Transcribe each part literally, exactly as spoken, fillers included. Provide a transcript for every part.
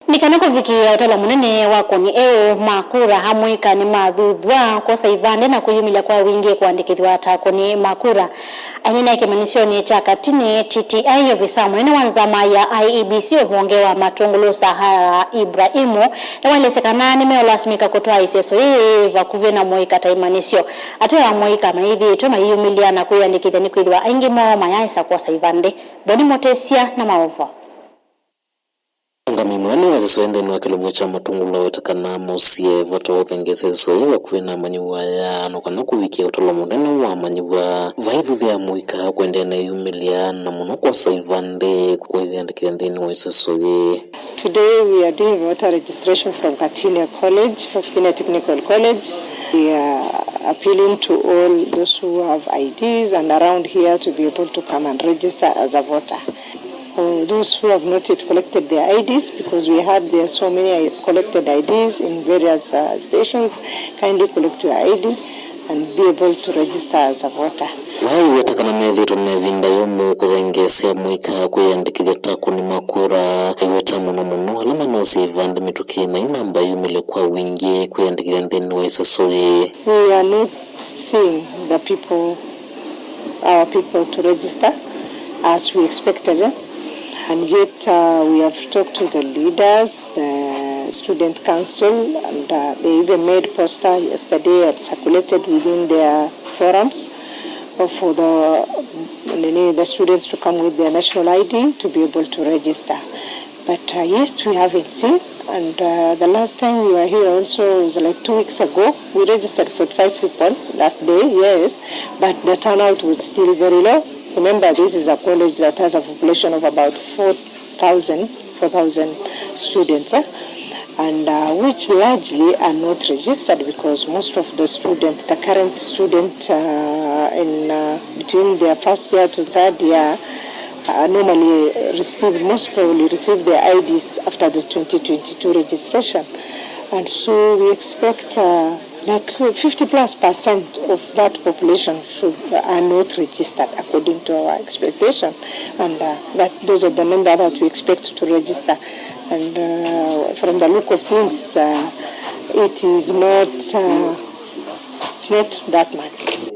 Nĩ kana kũvikĩĩa ũtalo mũnene wa akũni eũ ma kura, amũika nĩmathuthw'a kwosa ivandĩ na kwĩyumĩlya kwa wingĩ kũandĩkĩthw'a ta akũni ma kura. Aineena kĩmanyĩsyonĩ kya Katini, T T I, ovisa mũnene wa nzama ya I E B C ũvonge wa Matũngũlũ, Sahara Ibrahimu, nĩwaelesya kana nĩmeũlasimĩka kũtwaa ĩseso yĩĩ vakuvĩ na mũika ta ĩmanyĩsyo. Ateo amũika mayĩthĩĩtwe mayĩyumĩlya na kwĩyandĩkĩthya nĩkwĩthĩwa aingĩ moo mayaaĩsa kwosa ivandĩ. Boni Mũtĩsya na maũvoo. Ũngamĩi mũnene wa ĩseso yĩ nthĩnĩ wa kĩlungu kya Matũngũlũ aweta kana mũsye vata wa ũthengeesya ĩseso yĩ vakuvĩ na amanyĩw'a aya, no kana kũvikĩa ũtalo mũnene wa amanyĩw'a vaithuthya mũika kũendeea na ĩyumĩlya na mũno kwosa ivandĩ kwĩyandĩkĩthya nthĩnĩ wa ĩseso yĩ. Today we are doing voter registration from Katinia College, Katinia Technical College. We are appealing to all those who have I Ds and around here to be able to come and register as a voter. Uh, those who have not yet collected their I Ds, because we had there so many I- collected I Ds in various uh, stations, kindly collect your I D and be able to register as a voter. Vaa iweta kana methĩĩtwe na ĩvinda yũmũ kũthengeesya mũika kwĩyandĩkĩthya ta akũni ma kura. Iweta mũno mũno ala manosie ivandĩ mĩtũkĩ mai namba yumĩlye kwa wingĩ kwĩyandĩkĩthya nthĩnĩ wa ĩseso yĩĩ. We are not seeing the people, our people to register as we expected, eh? And yet uh, we have talked to the leaders, the student council, and uh, they even made poster yesterday and circulated within their forums uh, for the, the students to come with their national I D to be able to register. But uh, yet we haven't seen. And uh, the last time we were here also was like two weeks ago. We registered forty-five people that day, yes, but the turnout was still very low. Remember, this is a college that has a population of about four thousand, four thousand students, eh? And uh, which largely are not registered because most of the students, the current student uh, in uh, between their first year to third year uh, normally received, most probably received their I Ds after the twenty twenty-two registration. And so we expect uh, like fifty plus percent of that population should, are not registered according to our expectation. And uh, that, those are the number that we expect to register. And uh, from the look of things, uh, it is not uh, It's not that much.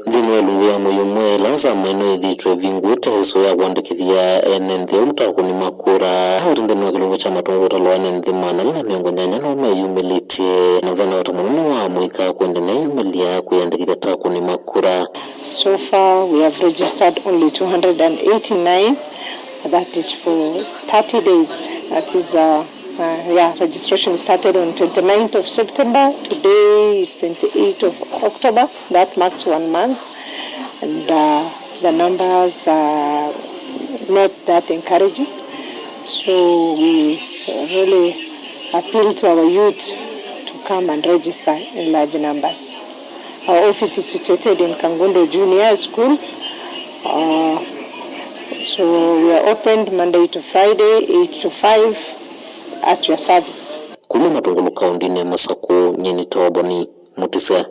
Nthĩnĩ wa ĩlungu ya mwei ũmwe, ĩla nzama ĩno ĩthĩĩtwe ĩvingũĩte ĩseso ya kũandĩkĩthya ene nthĩ, ũu ta akũni ma kura. Aweta nthĩnĩ wa kĩlungu kya Matũngũlũ ũtalo wa ene nthĩ maana ĩlĩ na mĩongo nyanya nĩmo meyumĩlĩtye, na vena ũtalo mũnene wa mũika kwenda neyumĩlya kwĩyandĩkĩthya ta akũni ma kura. So far we have registered only two hundred and eighty-nine, that is for thirty days, that is uh, Uh, yeah, registration started on twenty-ninth of September. Today is twenty-eighth of October. That marks one month. And uh, the numbers are not that encouraging. So we really appeal to our youth to come and register in large numbers. Our office is situated in Kangundo Junior School. Uh, so we are opened Monday to Friday, eight to five. At your service. Kuma Matũngũlũ kaũndĩnĩ ya Masakũ, nyie nĩ Toboni Mũtĩsya.